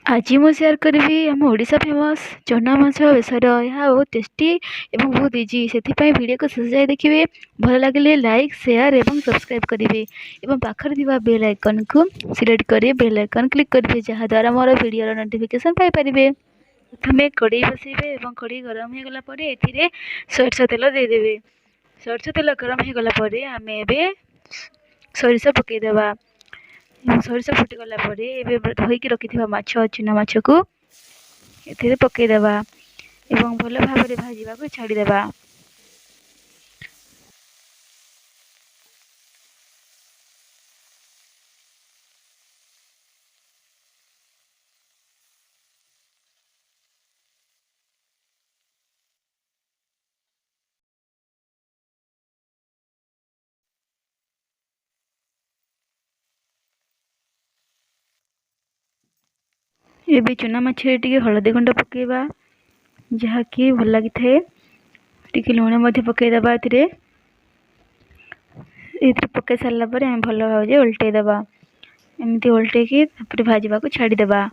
ଆଜି ମୁଁ ସେୟାର କରିବି ଆମ ଓଡ଼ିଶା ଫେମସ୍ ଚୁନା ମାଛ ବେସର। ଏହା ବହୁତ ଟେଷ୍ଟି ଏବଂ ବହୁତ ଇଜି। ସେଥିପାଇଁ ଭିଡ଼ିଓକୁ ଶେଷ ଯାଏ ଦେଖିବେ। ଭଲ ଲାଗିଲେ ଲାଇକ୍, ସେୟାର ଏବଂ ସବସ୍କ୍ରାଇବ୍ କରିବେ ଏବଂ ପାଖରେ ଥିବା ବେଲ୍ ଆଇକନ୍କୁ ସିଲେକ୍ଟ କରି ବେଲ୍ ଆଇକନ୍ କ୍ଲିକ୍ କରିବେ, ଯାହାଦ୍ୱାରା ମୋର ଭିଡ଼ିଓର ନୋଟିଫିକେସନ୍ ପାଇପାରିବେ। ପ୍ରଥମେ କଡ଼େଇ ବସାଇବେ ଏବଂ କଡ଼େଇ ଗରମ ହୋଇଗଲା ପରେ ଏଥିରେ ସୋରିଷ ତେଲ ଦେଇଦେବେ। ସୋରିଷ ତେଲ ଗରମ ହୋଇଗଲା ପରେ ଆମେ ଏବେ ସୋରିଷ ପକାଇଦେବା। ସୋରିଷ ଫୁଟିଗଲା ପରେ ଏବେ ଧୋଇକି ରଖିଥିବା ମାଛ, ଚୁନା ମାଛକୁ ଏଥିରେ ପକାଇଦେବା ଏବଂ ଭଲ ଭାବରେ ଭାଜିବାକୁ ଛାଡ଼ିଦେବା। ଏବେ ଚୁନା ମାଛରେ ଟିକେ ହଳଦୀ ଗୁଣ୍ଡ ପକାଇବା, ଯାହାକି ଭଲ ଲାଗିଥାଏ। ଟିକେ ଲୁଣ ମଧ୍ୟ ପକାଇଦେବା ଏଥିରେ। ଏଥିରେ ପକାଇ ସାରିଲା ପରେ ଆମେ ଭଲ ଭାବରେ ଓଲଟେଇ ଦେବା। ଏମିତି ଓଲଟେଇକି ତାପରେ ଭାଜିବାକୁ ଛାଡ଼ିଦେବା।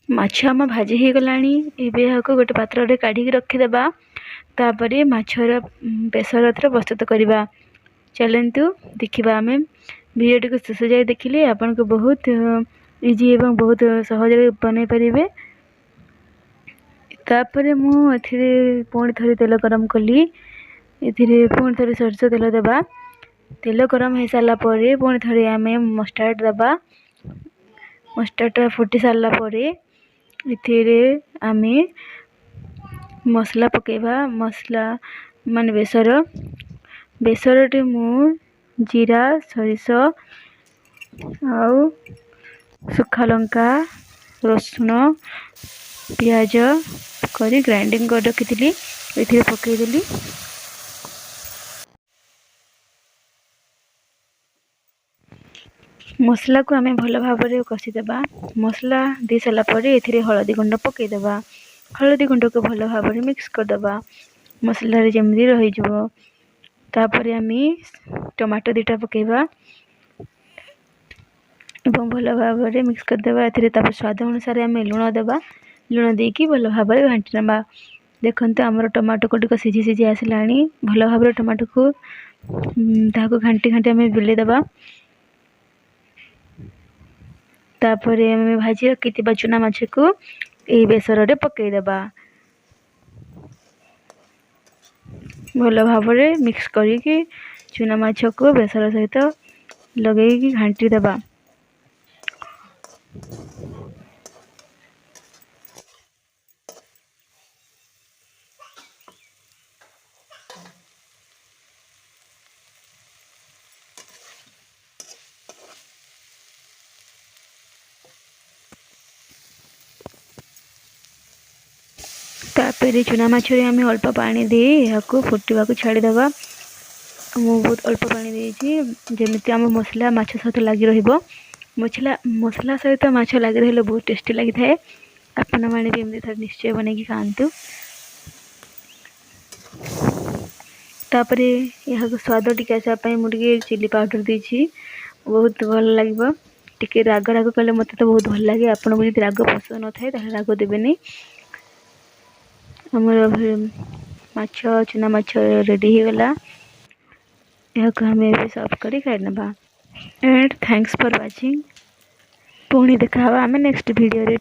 ମାଛ ଆମ ଭାଜି ହେଇଗଲାଣି। ଏବେ ଏହାକୁ ଗୋଟେ ପାତ୍ରରେ କାଢ଼ିକି ରଖିଦେବା। ତାପରେ ମାଛର ବେସର ଏଥର ପ୍ରସ୍ତୁତ କରିବା। ଚାଲନ୍ତୁ ଦେଖିବା। ଆମେ ଭିଡ଼ିଓଟିକୁ ଶେଷ ଯାଏ ଦେଖିଲେ ଆପଣଙ୍କୁ ବହୁତ ଇଜି ଏବଂ ବହୁତ ସହଜରେ ବନାଇ ପାରିବେ। ତାପରେ ମୁଁ ଏଥିରେ ପୁଣି ଥରେ ତେଲ ଗରମ କଲି। ଏଥିରେ ପୁଣି ଥରେ ସୋରିଷ ତେଲ ଦେବା। ତେଲ ଗରମ ହେଇସାରିଲା ପରେ ପୁଣି ଥରେ ଆମେ ମଷ୍ଟାର୍ଡ଼ ଦେବା। ମଷ୍ଟାର୍ଡ଼ଟା ଫୁଟି ସାରିଲା ପରେ ଏଥିରେ ଆମେ ମସଲା ପକାଇବା। ମସଲା ମାନେ ବେସର। ବେସରଟି ମୁଁ ଜିରା, ସୋରିଷ ଆଉ ଶୁଖା ଲଙ୍କା, ରସୁଣ, ପିଆଜ କରି ଗ୍ରାଇଣ୍ଡିଙ୍ଗ କରି ରଖିଥିଲି, ଏଥିରେ ପକାଇଦେଲି। ମସଲାକୁ ଆମେ ଭଲ ଭାବରେ କଷିଦେବା। ମସଲା ଦେଇ ସାରିଲା ପରେ ଏଥିରେ ହଳଦୀ ଗୁଣ୍ଡ ପକାଇଦେବା। ହଳଦୀ ଗୁଣ୍ଡକୁ ଭଲ ଭାବରେ ମିକ୍ସ କରିଦେବା, ମସଲାରେ ଯେମିତି ରହିଯିବ। ତାପରେ ଆମେ ଟମାଟୋ 2ଟା ପକାଇବା ଏବଂ ଭଲ ଭାବରେ ମିକ୍ସ କରିଦେବା ଏଥିରେ। ତାପରେ ସ୍ୱାଦ ଅନୁସାରେ ଆମେ ଲୁଣ ଦେବା। ଲୁଣ ଦେଇକି ଭଲ ଭାବରେ ଘାଣ୍ଟି ନେବା। ଦେଖନ୍ତୁ, ଆମର ଟମାଟୋ ଗୁଡ଼ିକ ସିଝି ସିଝି ଆସିଲାଣି। ଭଲ ଭାବରେ ଟମାଟୋକୁ ତାହାକୁ ଘାଣ୍ଟି ଘାଣ୍ଟି ଆମେ ବୁଲେଇ ଦେବା। ତାପରେ ଆମେ ଭାଜି ରଖିଥିବା ଚୁନା ମାଛକୁ ଏହି ବେସରରେ ପକାଇଦେବା। ଭଲ ଭାବରେ ମିକ୍ସ କରିକି ଚୁନା ମାଛକୁ ବେସର ସହିତ ଲଗେଇକି ଘାଣ୍ଟି ଦେବା। ତାପରେ ଚୁନା ମାଛରେ ଆମେ ଅଳ୍ପ ପାଣି ଦେଇ ଏହାକୁ ଫୁଟିବାକୁ ଛାଡ଼ିଦେବା। ମୁଁ ବହୁତ ଅଳ୍ପ ପାଣି ଦେଇଛି, ଯେମିତି ଆମ ମସଲା ମାଛ ସହିତ ଲାଗି ରହିବ। ମସଲା ସହିତ ମାଛ ଲାଗି ରହିଲେ ବହୁତ ଟେଷ୍ଟି ଲାଗିଥାଏ। ଆପଣମାନେ ବି ଏମିତି ଥରେ ନିଶ୍ଚୟ ବନେଇକି ଖାଆନ୍ତୁ। ତାପରେ ଏହାକୁ ସ୍ୱାଦ ଟିକେ ଆସିବା ପାଇଁ ମୁଁ ଟିକେ ଚିଲି ପାଉଡ଼ର ଦେଇଛି। ବହୁତ ଭଲ ଲାଗିବ। ଟିକେ ରାଗ ରାଗ କଲେ ମୋତେ ତ ବହୁତ ଭଲ ଲାଗେ। ଆପଣଙ୍କୁ ଯଦି ରାଗ ପସନ୍ଦ ନଥାଏ, ତାହେଲେ ରାଗ ଦେବେନି। ଆମର ମାଛ, ଚୁନା ମାଛ ରେଡ଼ି ହେଇଗଲା। ଏହାକୁ ଆମେ ଏବେ ସର୍ଭ କରି ଖାଇନେବା। And thanks for watching. ପୁଣି ଦେଖା ହେବା ଆମେ ନେକ୍ସଟ ଭିଡ଼ିଓରେ।